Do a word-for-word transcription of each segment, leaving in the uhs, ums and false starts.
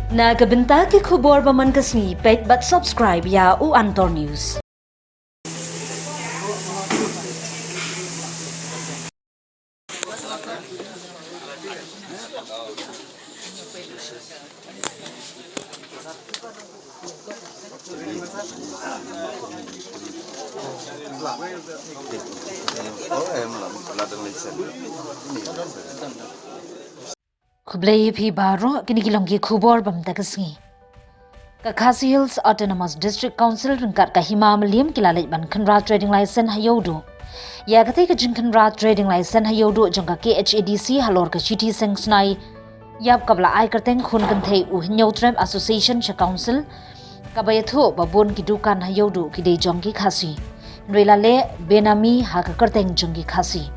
Na ka bynta ki khubor ba man ka sngi, peit bad subscribe ïa u Antor News. Khublei ïa phi baroh, kine ki long ki khubor ba mynta ka sngi. Ka Khasi Hills Autonomous District Council ryngkat ka Hima Mylliem ki la leit ban khynra trading license ha Ïewduh. Ïa katei ka jingkhynra trading license ha Ïewduh jong ka K H A D C halor ka shithi seng snai ïap kaba la ai kyrteng Khun Kynthei U Hynñiewtrep Association sha Council, kaba ïathuh ba bun ki dukan ha Ïewduh ki dei jong ki Khasi, hynrei la leh benami ha ka kyrteng jong ki Khasi.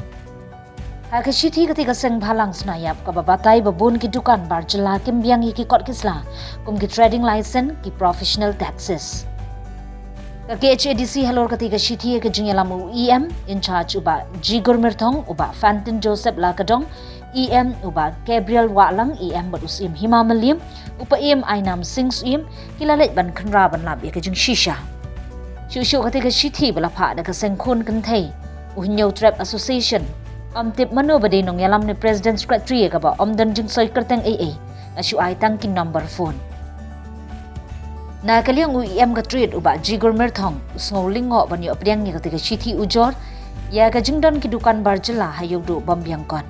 Ha ka shithi katei ka seng bhalang snai ïap kaba batai ba bun ki dukan bar jylla kim biang ïa ki kot ki sla kum ki trading license, ki professional taxes. Ka K H A D C halor katei ka shithi ïa ka jingïalam u E M in charge u Bah Jigur Myrthong, u Bah Fantin Joseph Lakadong, E M, u Bah Gabriel Wahlang, E M bad u Syiem Hima Mylliem, u Bah E M Ainam Singh Syiem, ki la leit ban khynra ban lap ïa ka jingshisha. Shuh shuh katei ka shithi ba la phah da ka seng Khun Kynthei U Hynñiewtrep Association, ym tip mano ba dei nongïalam ne president secretary ïa kaba ym don jingsoi kyrteng ei ei, la shu ai tang ki number phone. Na ka liang u E M ka Trade u Bah Jigur Myrthong u sngew lyngngoh ban ïoh pdiang ïa katei ka shithi ujor ïa ka jingdon ki dukan bar jylla ha Ïewduh bym biang kot.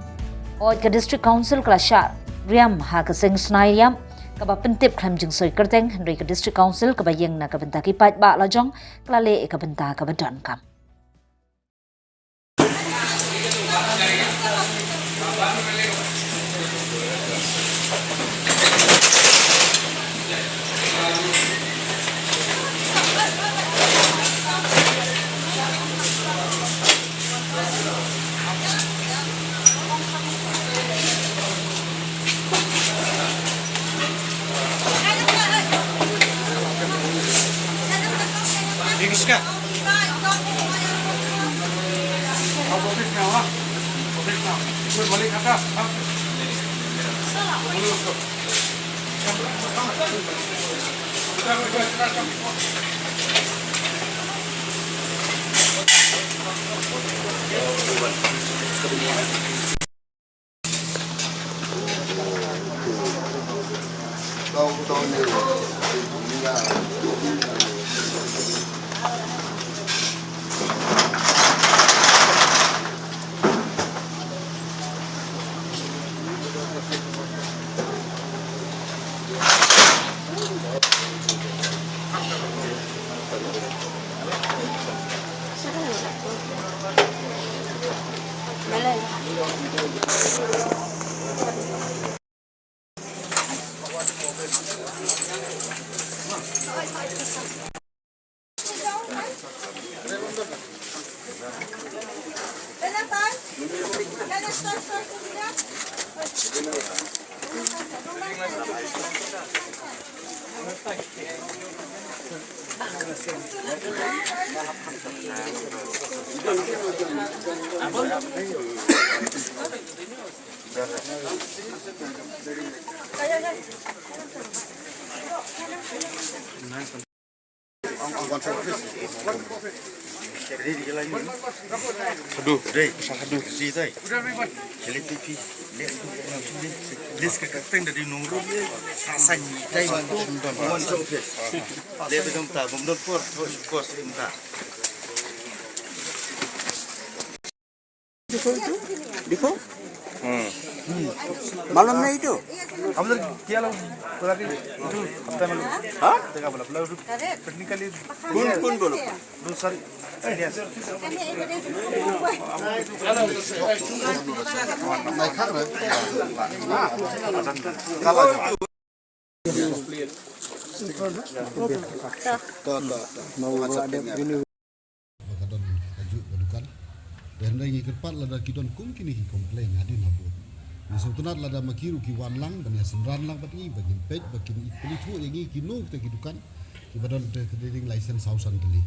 Hooid, ka District Council ka la shah riam ha ka seng snai ïap kaba pyntip khlem jingsoi kyrteng, hynrei ka District Council kaba ïeng na ka bynta ki paidbah lajong ka la leh ïa ka bynta kaba donkam. Aduh, dei, aduh. Si, dei. Chili pipi. Lis ka kyrteng da di nong ru. Sa sa ni dei. Wan chong office. Le bidong ta, bum don por, por, por, por, ta. Before itu? Before? Hmm. Malam na itu? Hafta malam. Ha? Technically, kun, kun bolo? No, sorry. Yes. Ba ka don ka juk ka dukan. Te hynrei ngi kyrpad lada ki don kum kine ki complain hadien habud. Ngi sngewtynnat lada ma ki ruh ki wan lang ban ïa synran lang bad ngi ba ngin peit ba kin ïa pynithuh ïa ngi kino kita ki dukan kiba don te trading license saw san tylli.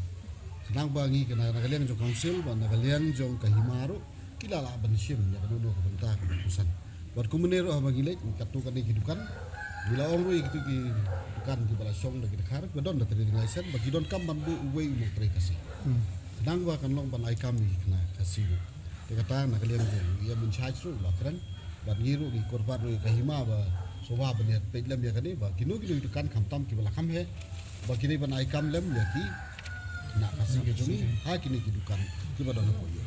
Khnang ba ngi kane na ka liang jong council bad na ka liang jong ka hima ruh ki la lah ban shim ïa kano kano ka bynta kaba kongsan. Bad kumne ruh haba ngi leit katto katne ki dukan Ngi la ong ruh ïa kitu ki dukan kiba la shong da ki dkhar, ba don da trading license, ba ki donkam ban buh uwei u nongtrei Khasi. Khnang ba kan long ban ai kam ïa ki khynnah Khasi ruh. Te kata na ka liang jong ïa mynshai ruh la kren. Bad ngi ruh ngi kyrpad ruh ïa ka hima ba sngewbha ban ïa peit lem ïa kane, ba kino kino ki dukan khamtam kiba la kham heh, ba ki dei ban ai kam lem ïa ki khynnah Khasi ka jong ngi ha kine ki dukan kiba don hapoh ïing.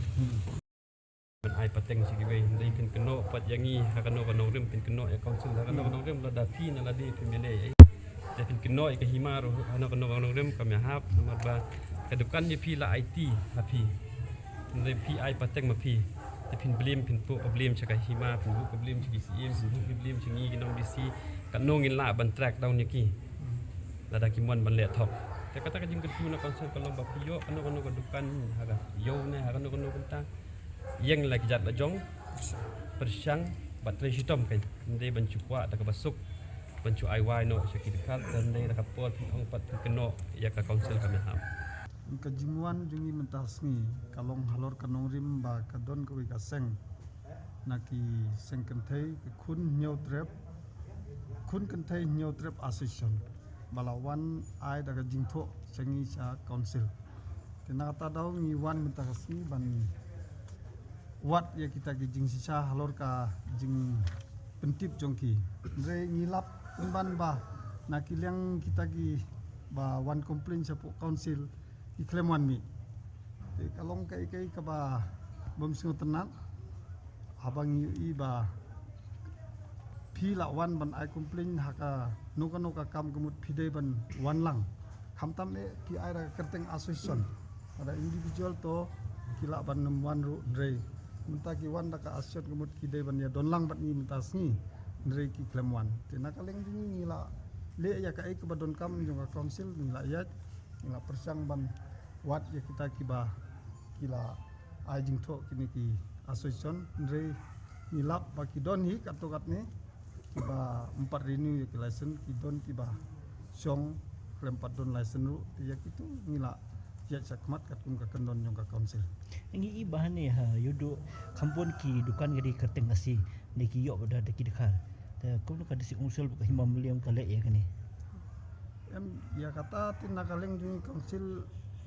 Ban ai pateng sha kiwei, hynrei phin kynnoh pat ïa ngi ha kano ka nongrim, phin kynnoh ïa council ha kano ka nongrim, lada phi na lade phim ïaleh ei. Te phin kynnoh ïa ka hima ruh ha kano kano ka nongrim kam ïahap, namar ba ka dukan ïa phi la aiti ha phi. Hynrei phi ai pateng ma phi. Te phin blame, phin buh ka blame sha ka hima, phin buh ka blame sha ki C M, phin buh ka blame sha ngi ki nong D C. Katno ngin lah ban track down ïa ki lada kim wan ban leh thok. Te kata ka jingkyrkhu na council ka long ba phi ïoh kano kano ka dukan ha ka ïew ne ha kano kano ka bynta, ïeng la ki jait la jong, pyrshang bad trei shitom kein. Ym dei ban shu kwah da kaba suk ban shu ai wai noh sha ki dkhar, te ym dei da ka por phin ong pat phin kynnoh ïa ka council kam ïahap. Ka jingwan jong ngi mynta ka sngi ka long halor ka nongrim ba ka don kawei ka seng na ki seng kynthei, ka Khun Hynñiewtrep, Khun Kynthei Hynñiewtrep Association, ba la wan ai da ka jingthoh sha ngi sha council. Te na kata daw ngi wan mynta ka sngi ban wad ïa kita ki jingshisha halor ka jingpyntip jong ki. Hynrei ngi lap pynban ba na ki liang kita kiba wan complain shapoh council ki khlem wan mih. Te ka long kaei kaei kaba bym sngewtynnat. Haba ngi ïohi ba phi la wan ban ai complain ha kano kano ka kam, ka mut phi dei ban wan lang. Khamtam eh phi ai da ka kyrteng association. Lada individual to ki lah ban nym wan ruh, hynrei mynta ki wan da ka association, ka mut ki dei ban ïa don lang bad ngi mynta sngi, hynrei ki khlem wan. Te na ka liang jong ngi, ngi la leh ïa kaei kaba donkam jong ka council, ngi la ïaid, ngi la pyrshang ban wad ïa kita kiba ki la ai jingthoh, kine ki association, hynrei ngi lap ba ki don hi katto katne kiba ym pat renew ïa ki license, ki don kiba shong khlem pat don license ruh. Te ïa kitu ngi la ïaid shakhmat katkum ka kyndon jong ka council. Ngi i ba hangne ha Ïewduh kham bun ki dukan ka dei kyrteng Khasi, ne ki ïoh da, da ki dkhar. Te kumno ka district council bad ka hima Mylliem ka leh ïa kane? Em, ïa kata te na ka liang jong ngi council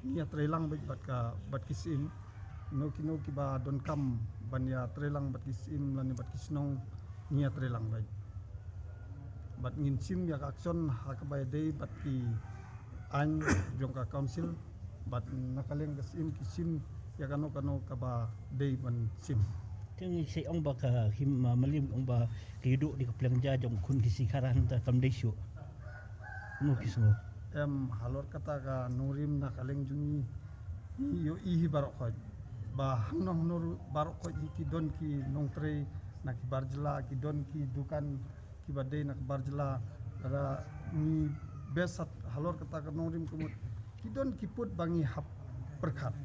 ngi ïa trei lang beit bad ka, bad ki syiem. Kino kino kiba donkam ban ïa trei lang bad ki syiem lane bad ki shnong, ngi ïa trei lang beit. Bad ngin shim ïa ka action ha kaba ïadei bad ki aiñ jong ka council, bad na ka liang ka syiem ki shim ïa kano kano kaba dei ban shim. Te ngi sa ong ba ka hima Mylliem ong ba ka Ïewduh dei ka pliang ja jong khun ki Khasi, hynrei kam dei shuh. Kumno phi sngew? Em, halor kata ka nongrim na ka liang jong ngi, ngi ïohi hi baroh khoit ba hangno hangno ruh baroh khoit hi ki don ki nongtrei na ki bar jylla, ki don ki dukan kiba dei na ki bar jylla. Lada ngi beh sat halor kata ka nongrim, ka mut ki don ki pud ba ngi hap pyrkhat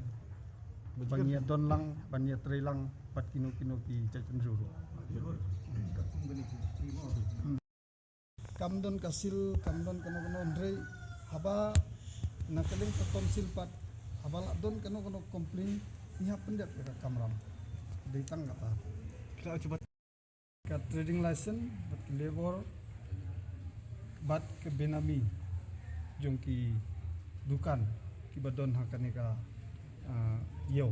ba ngi ïa don lang, ba ngi ïa trei lang bad kino kino ki jait bynriew ruh. Kam don ka seal, kam don kano kano, hynrei haba na ka liang ka council pat, haba la don kano kano complain, ngi hap pyndep ïa ka kamram. Dei tang kata. Ka trading license bad ka labour bad ka benami jong ki dukan kiba don ha kane ka, ah, ïew.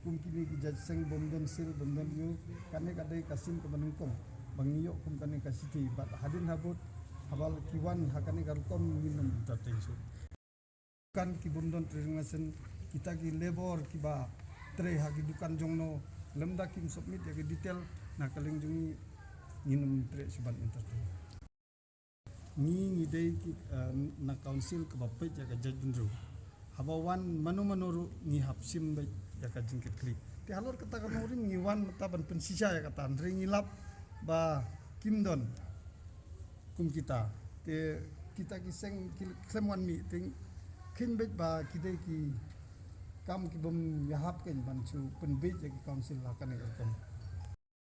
Kum kine ki jait seng bym don seal, bym don ïew, kane ka dei ka sien kaba nyngkong ba ngi ïoh kum kane ka shithi, bad hadien habud haba ki wan ha kane ka rukom ngin nym entertain shuh. Dukan ki bym don trading license, kita ki labour kiba trei ha ki dukan jong no, lymda kim submit ïa ki detail, na ka liang jong ngi ngin nym treh shuh ban entertain. Ngi, ngi dei ki, eh, na council kaba peit ïa ka jaitbynriew. Haba wan mano mano ruh ngi hap shim beit ïa ka jingkitkhlieh. Te halor kata ka nongrim ngi wan mynta ban pynshisha ïa kata, hynrei ngi lap ba kim don kum kita. Te kita ki seng ki khlem wan mih, te kheiñ beit ba ki dei ki kam ki bym ïahap kein ban shu pynbieit ïa ki council ha kane ka rukom.